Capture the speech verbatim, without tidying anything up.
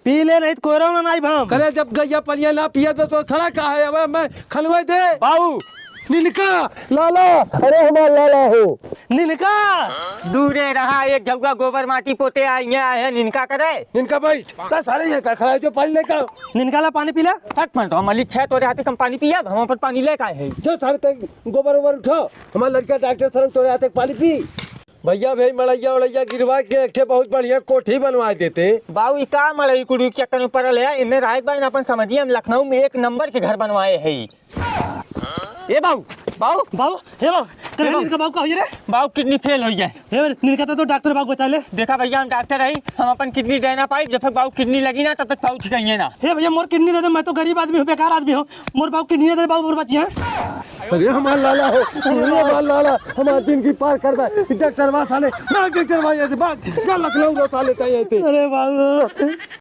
पी ले, नहीं तो कोयरो ना, नाई भाम। करे जब गइया पनिया ना पियत बा तो खड़ा का है? अब मैं खलवाई दे। बाऊ। निनका लाला, अरे हमार लाला हो। निनका। दूरे रहा, एक झउआ गोबर माटी पोते आ, इहाँ आए हैं निनका करे। निनका बैठ। त सारे ये का खड़ा है जो पानी लेकर? निनका ला पानी पी ला। हट मत, हम अली छह तोरे हाथे कम पानी पिया, हम अपन पानी लेकर आए हैं। जो सारे ते गोबर ओबर उठाओ, हमार लड़का डॉक्टर साहब तोरे हाथे पानी पी। भइया भाई मड़इया उड़इया गिरवा के एक ठे बहुत बढ़िया कोठी बनवा देते। बाऊ, ई का मड़ई कुड़ी के चक्कर में पड़ल है? इन्ने राय के बा, अपन समझिए, हम लखनऊ में एक नंबर के घर बनवाए है। ए बाऊ, बाऊ। बाऊ, हे बाऊ, करे बाऊ। निनका बाऊ का होई रे? बाऊ किडनी फेल होई है। हे निनका तो, तो डॉक्टर बाऊ बचा ले। देखा भइया, हम डॉक्टर हई, हम अपन किडनी दे ना पाई, जब तक बाऊ किडनी लगी ना तब तक बाऊ ठीक है ना। हे भइया, मोर किडनी दे दे, मैं तो गरीब आदमी हूँ, बेकार आदमी हूँ, मोर बाऊ किडनी दे दे, बाऊ मोर बचिया। अरे हमार लाला हो, अरे हमार लाला, हमार जिंदगी पार कर दे। डॉक्टर बा साले, भाग डॉक्टर बा, ये भाग, चल लखनऊ रो साले, तय ये। अरे बाबू।